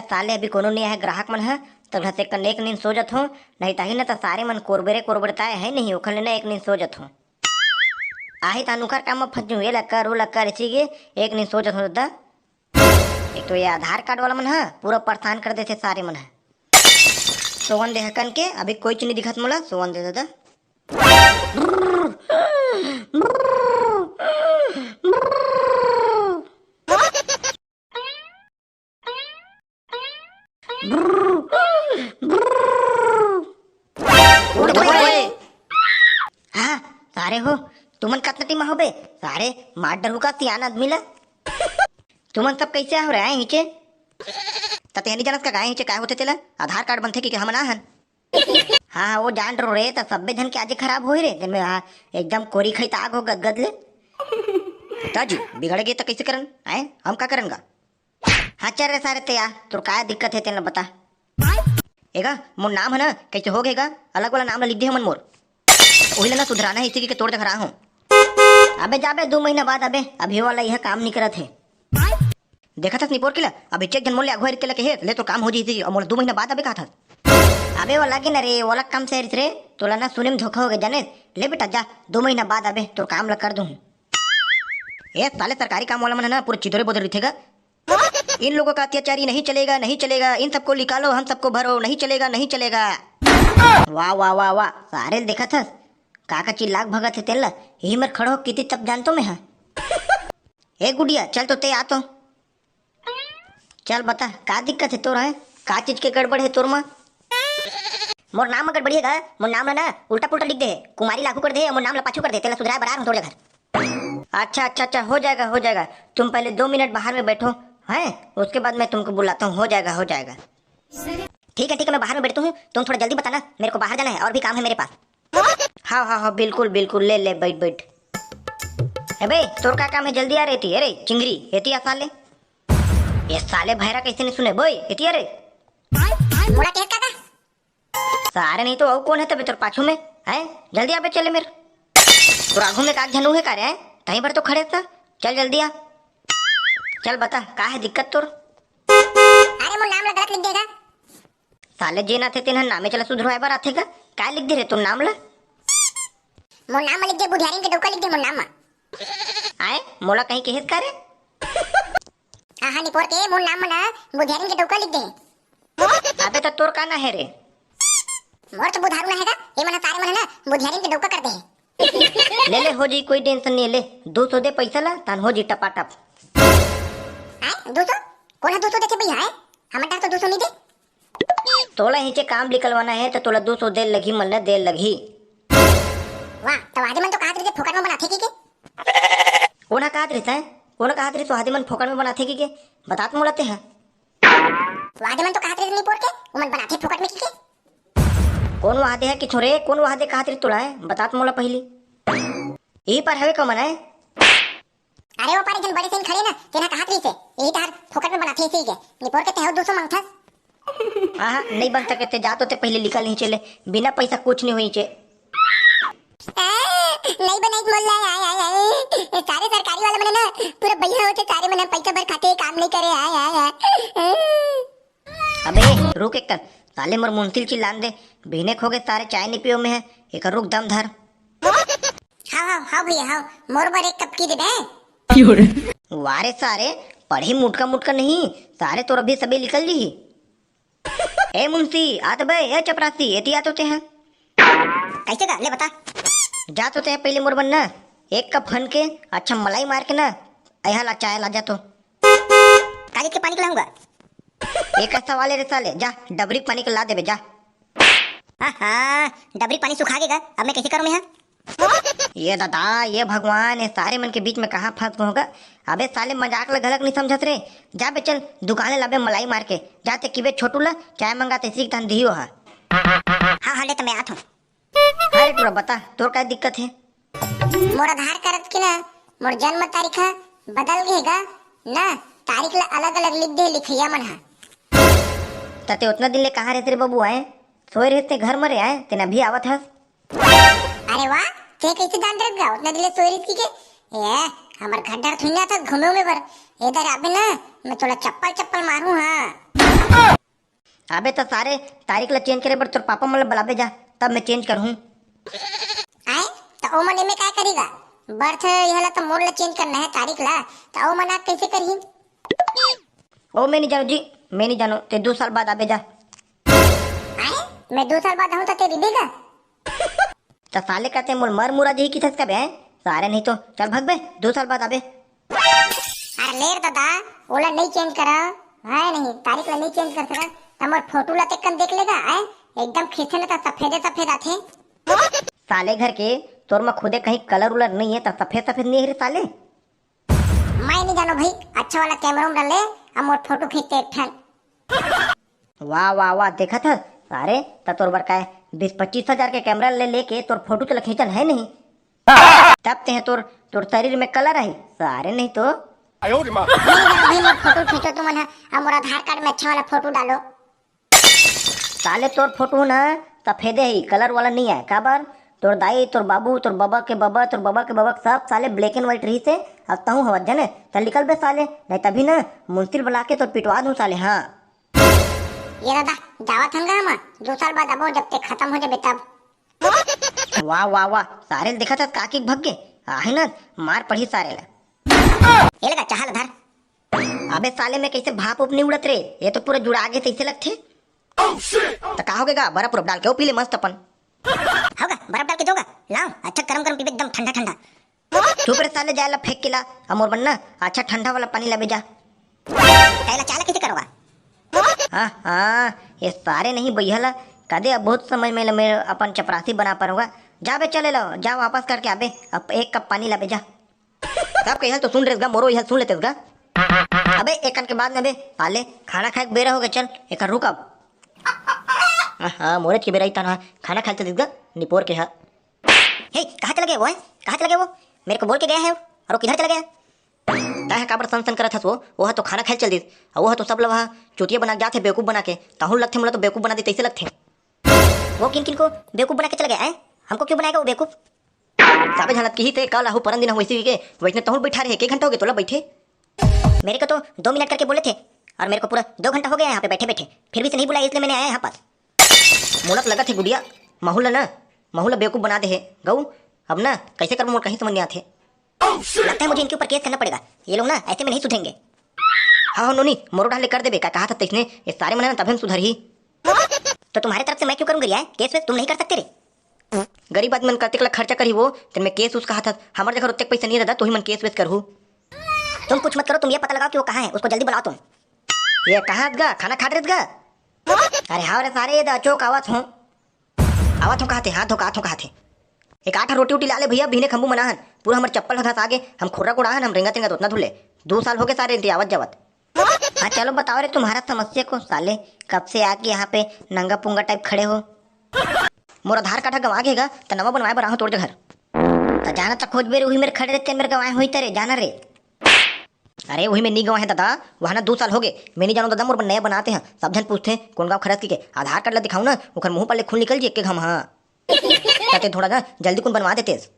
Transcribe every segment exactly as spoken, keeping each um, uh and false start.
साले अभी कोनो नइ आए हे ग्राहक मन ह, त घसेक कन एक नींद सो जथों, नहीं ताही न त सारे मन कोरबेरे कोरबेरताए हे नहीं, ओखर ले न एक नींद सो जथों। आही त अनुखर काम म फंस जूं, ये ला कर, वो ला कर, इसी के एक नींद सो जथों ददा। एक तो ये आधार कार्ड वाला मन ह पूरा परेशान कर देथे सारे मन ह। सोवन दे हकन के, अभी कोई चीज नहीं दिखत मोला, सोवन दे ददा। उठ बे। हाँ, सारे हो, तुमन कतना टीम हो बे? सारे मार डरहू का सियान आदमी ला। तुमन सब कैसे हो रे, आए हिचे? त तेनी जानस का गाय हिचे काय होथे तेला? आधार कार्ड बनथे कि, कि हमन आ हन? हाँ, हाँ, वो जान डरो रे, त सब्बे झन के आजे खराब होई रे, जेन में, हाँ, एकदम कोरी खई त आग हो गदगद ले। त जी, बिगड़ गे त कैसे करन? आए, हम का करन गा? हाँ, चल रे सारे, ते आ, तोर का दिक्कत हे, तेन ल बता। एगा, मोर नाम हे ना, कैसे हो गेगा? अलग वाला नाम ल लिख दे हमन मोर। ओही ल ना सुधराना हे, इसी के तोर जगह रहा हूँ। अबे जाबे, दू महीना बाद अबे, अभी वाला यह काम नहीं करत हे। देखत हस निपोर के ला, अभी चेक जन मोर ले आघू आए रहिते ला कहे, ले तोर काम हो जही, अउ मोला दू महीना बाद अबे कहत हस। अबे वो लगे ना रे, वो अलग काम से आए रहिस रे, तोला ना सुने में धोखा हो गया जाने। ले बेटा जा, दू महीना बाद अबे, तोर काम ला कर दूँ। ए साले सरकारी काम वाला मन है ना, पूरे चिदोरे बोदरे रहिथे गा। इन लोगों का अत्याचार ये नहीं चलेगा, नहीं चलेगा, इन सबको निकालो, हम सबको भरो, नहीं चलेगा, नहीं चलेगा। वाह, वाह, वाह, वाह, सारे ल देखत हस, का का चिल्ला के भगत हे तेन ला, यही मेर खड़ो हो किती तब जानतो मैं हा। ए गुडिया, चल तो ते आ तो। चल बता, का दिक्कत हे तोर, हैं? का चीज के गड़बड़ हे तोर मा? मोर नाम म गड़बड़ी हे गा, मोर नाम ला ना उल्टा पुल्टा लिख दे हे, कुमारी लागू कर दे हे, मोर नाम ला पाछू कर दे, तेला सुधराए बर आ रहा हूँ तोर जगह। अच्छा, अच्छा, अच्छा, हो जाएगा, हो जाएगा, तुम पहले दो मिनट बाहर में बैठो, हैं? उसके बाद मैं तुमको बुलाता हूँ, हो जाएगा, हो जाएगा। ठीक है, ठीक है, मैं बाहर में बैठता हूँ, तुम थोड़ा जल्दी बताना, मेरे को बाहर जाना है और भी काम है मेरे पास। हाँ, हाँ, हाँ, बिल्कुल, बिल्कुल, ले, ले, बैठ, बैठ। ए बे, तोर का काम है, जल्दी आ रे, एती, अरे, चिंगरी, एती आ साले। ये साले भैरा कैसे नहीं सुने, बोय, एती आ रे। मोला टेक का? सारे नहीं तो अउ कौन है तबे तोर पाछू में, हैं? जल्दी आ बे, चले मेर। तोर आघू में का झन उहे का रे, हैं? तहीं पर तो खड़े था, चल जल्दी आ। चल बता, का है दिक्कत तोर? अरे मोर नाम ला गलत लिख देगा। साले जेन आथे तेन ह नामे चला सुधरवाए बर आथे गा। काय लिख दे रे तोर नाम ला? मोर नाम म लिख दे, बुधियारिन के डौका लिख दे मोर नाम म। आए, मोला कहीं कहेस का रे? हाँ, हाँ, निपोर के मोर नाम म ना बुधियारिन के डौका लिख दे। अबे त तोर का ना हे रे? मोर तो बुधारू ना हे गा, ये मन सारे मन ना बुधियारिन के डौका कर दे हे। ले ले, हो जी, कोई टेंशन नहीं, ले दो सौ दे पैसा ला, तान हो जी टपाटप। आए, दो सौ? कौन है दो सौ देथे भैया, आए? हमर डर तो दो सौ नहीं दे। तोला हिचे काम निकलवाना है तो तोला दो सौ दे लगही, मन ल दे लगही। वाह, तो आदे मन तो कहत रहिथे फोकट में बनाथे की के? कोन ह कहत रहिस है? कोन ह कहत रहिस आदे मन फोकट में बनाथे की के? बतात मोला ते ह। आदे मन तो कहत रहिस निपोर के, उमन बनाथे फोकट में की के? कोन वादे है कि छोरे, कोन वादे कहत रहिस तोला है? बतात मोला पहली। यही पर हवे कमन है? अरे वो पारे जन बड़े सेन खड़े ना, तेना कहत रहिस हे, यही तहार फोकट में बनाथे इसी के, निपोर के तेहो दो सौ मांगथस। आहा, नहीं बन सके ते, जा तो ते पहले निकल ही चले, बिना पैसा कुछ नहीं हुई चे। आ, नहीं बनाई मोला, आय, आय, आय, सारे सरकारी वाला मन ना, पूरा भैया होते सारे मन पैसा भर खाते, काम नहीं करे, आय, आय, आय। अबे रुक एक कन, साले मोर मुंसिल चिल्लान दे, बिहने खो गए सारे, चाय नहीं पियो में है, एक रुक दम धर। हाव, हाव, हाव भैया, हाव, मोर बर एक कप की देबे। वारे सारे, पढ़ी मुटका मुटका नहीं, सारे तोर अभी सबे निकल जी। ए मुंशी, आ तो बे, ए चपरासी, एती आ तो ते हैं। कैसे का? ले बता। जा तो ते हैं पहले मोर बर ना, एक कप हन के, अच्छा मलाई मार के ना, यहाँ ला चाय ला जा तो। काली के पानी के लाऊंगा। एक सवाल है रे साले, जा डबरी के पानी के ला देबे, जा। आहा, डबरी के पानी सुखा गेगा, अब मैं कैसे करूँ मैं यहाँ? ये दादा, ये भगवान, ये सारे मन के बीच में कहाँ फंस गए होगा? अबे साले मजाक ल घलक नहीं समझत रे। जा बे चल, दुकान ले लाबे मलाई मार के। जा ते किबे छोटू ला, चाय मंगा ते सीख तन दियो हा। हाँ, हाँ, ले तो मैं आत हूँ। हाँ रे टुरा, बता, तोर का दिक्कत है? मोर आधार कारड के ना, मोर जन्म तारीख ह बदल गे गा ना, तारीख ला अलग-अलग लिख दे लिखइया मन ह। त ते उतना दिन ले कहाँ रहते रे बाबू, आए? सोए रहते घर म रे, आए? तेन अभी आवत हस? अरे वाह, ते कैसे जान रख गा? उतना दिन ले सोए रहत की के? ए, हमर घर डर थुइया था घूमे उमे बर। इधर आबे ना, मैं तोला चप्पल चप्पल मारू हाँ। अबे त सारे, तारीख ला चेंज करे बर तोर पापा मन ला बलाबे जा, तब मैं चेंज करहूँ। आए, त ओमन एमे काय करी गा? बर्थ इहला त मोर ला चेंज करना है तारीख ला, त ओमन आ कैसे करही? ओ मैं नहीं जानो जी, मैं नहीं जानो, ते दो साल बाद आबे जा। आए, मैं दो साल बाद आऊँ त ते रिबे गा? त साले कहते मोर मर मुरा जी की थस कबे, हैं? सारे नहीं तो चल भग बे, दो साल बाद आबे। अरे ले रे दादा, ओला नहीं चेंज करा, है नहीं, तारीख ला नहीं चेंज कर सका, त मोर फोटो ला तेकन देख लेगा, है? एकदम खींचे न त सफेदे सफेद आथे। साले घर के, तोर में खुदे कहीं कलर उलर नहीं है, त सफेद सफेद नहीं है रे साले। मैं नहीं जानो भाई, अच्छा वाला कैमरा उमरा ले, हम मोर फोटो खींचते एक ठन। वाह, वाह, वाह, देखत हस? अरे, त तोर बर काय बीस पच्चीस हजार के कैमरा ले लेके तोर फोटो तो खींचन है नहीं। तब ते तोर, तोर शरीर में कलर आई, सारे नहीं तो। नहीं जानो भाई, मोर फोटो खींचो तुमन ह, अब मोर आधार कार्ड में अच्छा वाला फोटो डालो। साले तोर फोटो ना सफेदे ही, कलर वाला नहीं आए। काबर? तोर दाई, तोर बाबू, तोर बाबा के बाबा, तोर बाबा के बाबा, सब साले ब्लैक एंड व्हाइट रही से। अब तहूँ हवत जने, त निकल बे साले, नहीं तभी ना मुंसिल बुला के तोर पिटवा दूँ साले। हाँ। ये दादा, जावत हन गा हम, दो साल बाद आबो, जब ते खत्म हो जाबे तब। वाह, वाह, वाह, सारे ल देखत हस काकी भग गे, आहे ना, मार पड़ी सारे ला। ये लगा चाहा ल धर। अबे साले में कैसे भाप उप नहीं उड़त रे, ये तो पूरा जुड़ा गे तैसे लगथे। त का हो गे गा, बर्फ उर्फ डाल के वो पी ले मस्त अपन। होगा, बर्फ डाल के दोगा, लाओ, अच्छा गरम गरम पीबे एकदम ठंडा ठंडा। चुप रे साले, जाए ला फेंक के ला, अमोर बन्ना, अच्छा ठंडा वाला पानी लाबे जा। तैला चाला कैसे करोगा? हाँ, हाँ, ये सारे नहीं भैया ला, कदे अब बहुत समय में मैं अपन चपरासी बना पाऊंगा। जा बे, चले लो, जा वापस करके आबे, अब एक कप पानी लाबे जा। सब कहिहल तो सुन रेस गा, मोरो इहल सुन लेतेस गा। अबे एक कन के बाद में बे, साले, खाना खाए के बेरा हो गया, चल, एक रुक अब। हाँ, मोरे के बेरा ही था ना, खाना खाए चल गा, निपोर के हा। हे, कहाँ चला गया वो है? कहाँ चला गया वो? मेरे को बोल के गया है वो, और वो किधर चला गया? तय है काबर सन सन करत हस वो, वो है तो खाना खाए चल दिस, और वो है तो सब लोग वहाँ चुतिया बना के जाते बेवकूफ बना के, ताहुल लगते मुला तो बेवकूफ बना दे तैसे लगते। वो किन किन को बेवकूफ बना के चला गया है? हमको क्यों बनाएगा वो बेवकूफ? साबे झलक की ही थे, कल आहू परन दिन आहू वैसे ही के, वैसने तहुल बैठा रहे, के घंटा हो गया तोला बैठे? मेरे को तो दो मिनट करके बोले थे, और मेरे को पूरा दो घंटा हो गया यहाँ पे बैठे बैठे, फिर भी से नहीं बुलाया, इसलिए मैंने आया यहाँ पर। मोला तो लगत हे गुड़िया, महू ला ना, महू ला बेवकूफ बना दे हे गऊ। अब ना कैसे करबो मोर कहीं समझ नहीं आथे। लगता है मुझे इनके ऊपर केस करना पड़ेगा, ये लोग ना ऐसे में नहीं सुधरेंगे। हाँ हो नोनी, मोरो डाले कर देबे, का कहा था तैसने, ये सारे मन है ना तभे में सुधरही। तो तुम्हारे तरफ से मैं क्यों करूँगा रिया? केस वेस तुम नहीं कर सकते रे। गरीब आदमी मन कतेक ला खर्चा करही वो, तेन में केस उस कहा था, हमारे जगह ओतेक पैसा नहीं रहता, तो ही मन केस वेस करहू। तुम कुछ मत करो, तुम ये पता लगाओ कि वो कहाँ है, उसको जल्दी बुलाओ तुम। ये कहाँ गा? खाना खात रेत गा? अरे हाँ रे सारे, ये दा चौक आवत हूँ। आवत हूँ कहते, हाथ धो के आत हूँ कहते। एक आठ रोटी उटी ला ले भैया, बिहने खम्बू मना हन। पूरा हमर चप्पल ह घसा गे, हम खुर्रा कोड़ाहन, हम रेंगत रेंगत ओतना धुले। दू साल हो गए सारे इनती आवत जावत। हाँ चलो बताओ रे तुम्हारा समस्या को साले, कब से आके यहाँ पे नंगा पुंगा टाइप खड़े हो? मोर आधार कार्ड ह गंवा गे गा, त नवा बनवाए बर आहूँ तोर जघर। त जाना त खोजबे रे, उही मेर खड़े रहते मेर गंवाए होई तरे, जाना रे। अरे उही में नी गंवा है दादा, वहाँ ना दू साल हो गए, मैं नहीं जानू दादा, मोर बर नया बनाते हैं, सब झन पूछते हैं कौन गाँव खरस के, आधार कार्ड ला दिखाऊँ ना, ओकर मुँह पर ले खून निकल जी एक घम, हाँ। कहते थोड़ा ना जल्दी कुन बनवा देतेस।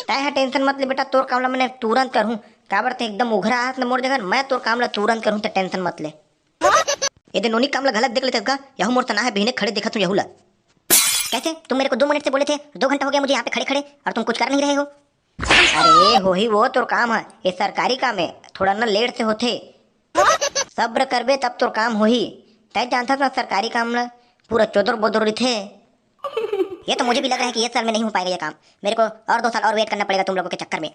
तय ह टेंशन मत ले बेटा, तोर काम ला मैंने तुरंत करहूँ। काबर ते एकदम उघरा आस न मोर जगह, मैं तोर काम ला तुरंत करहूँ, ते टेंशन मत ले। ये दे नोनी काम ला घलक देख लेते का, यहू मोर तना है बिहने खड़े देखत हूँ यहू ला। कैसे? तुम मेरे को दो मिनट से बोले थे, दो घंटा हो गया मुझे यहाँ पे खड़े खड़े और तुम कुछ कर नहीं रहे हो। अरे होही वो तोर काम है, ये सरकारी काम है, थोड़ा ना लेट से होथे। सब्र करबे तब तोर काम होही। तय जानथस ना सरकारी काम ला पूरा चोदर बोदर रिथे। ये तो मुझे भी लग रहा है कि ये साल में नहीं हो पाएगा ये काम। मेरे को और दो साल और वेट करना पड़ेगा तुम लोगों के चक्कर में।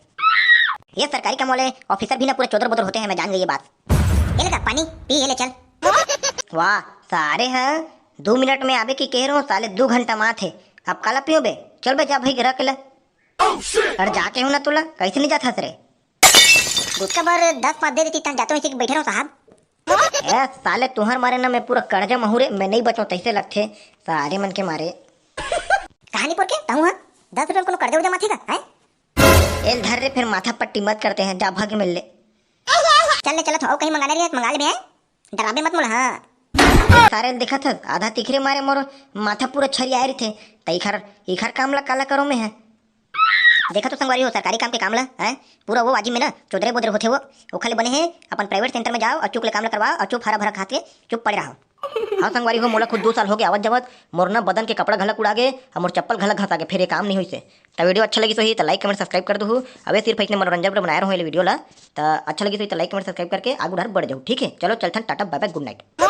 ये सरकारी काम वाले ऑफिसर भी ना पूरे चोदर बोदर होते हैं, मैं जान गई ये बात। ये ले गा पानी पी, ये ले चल। वाह सारे हैं, दो मिनट में आबे की कह रहा हूँ साले, दो घंटा मात है। अब काला पियो बे? चल बे जा भाई रख ले। अरे जाके हूँ ना तोला, कैसे नहीं जाता रे? गुटखा बर दस पाँच दे देती तन जाते हो, इसी के बैठे रहो साहब। ए साले तुहर मारे ना मैं पूरा कर्जा महू रे, मैं नहीं बचो तैसे लगथे सारे मन के मारे। कहानी पर के ताऊ हाँ, दस रुपये में कोनो कर्जा उर्जा माथे का है? एल धर रे, फिर माथा पट्टी मत करते हैं, जा भाग मिल ले। चल ले चलत हो, कहीं मंगाना रही है मंगा ले बे, डराबे मत मोला। हाँ सारे ल देखत हस, आधा तिखरे मारे मोर माथा पूरा छरियाए रहिथे, त इखर, इखर काम ला काला करो में है। देखा तो संगवारी हो, सरकारी काम के काम ला, हैं? पूरा वो बाजी में ना चोदरे बोदरे होथे वो। ओखर ले बने हे, अपन प्राइवेट सेंटर में जाओ और चुप ले काम ला करवाओ और चुप हरा भरा खात के चुप पड़े रहो। हाँ संगवारी हो, मोला खुद दो साल हो गया आवत जावत, मोर ना बदन के कपड़ा घलक उड़ा गे, और मोर चप्पल घलक घसा गे, फिर ये काम नहीं होइसे। तो वीडियो अच्छा लगी होही तो लाइक कमेंट सब्सक्राइब कर दो। अबे सिर्फ इतने मनोरंजन पर बनाए रहो ये वीडियो ला। तो अच्छा लगी होही तो लाइक कमेंट सब्सक्राइब करके आगू ढार बढ़ जाओ, ठीक है? चलो चलथन, टाटा बाय बाय, गुड नाइट।